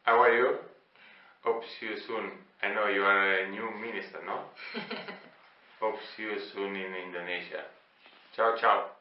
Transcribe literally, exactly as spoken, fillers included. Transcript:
How are you? Hope see you soon. I know you are a new minister, no? Hope see you soon in Indonesia. Ciao, ciao.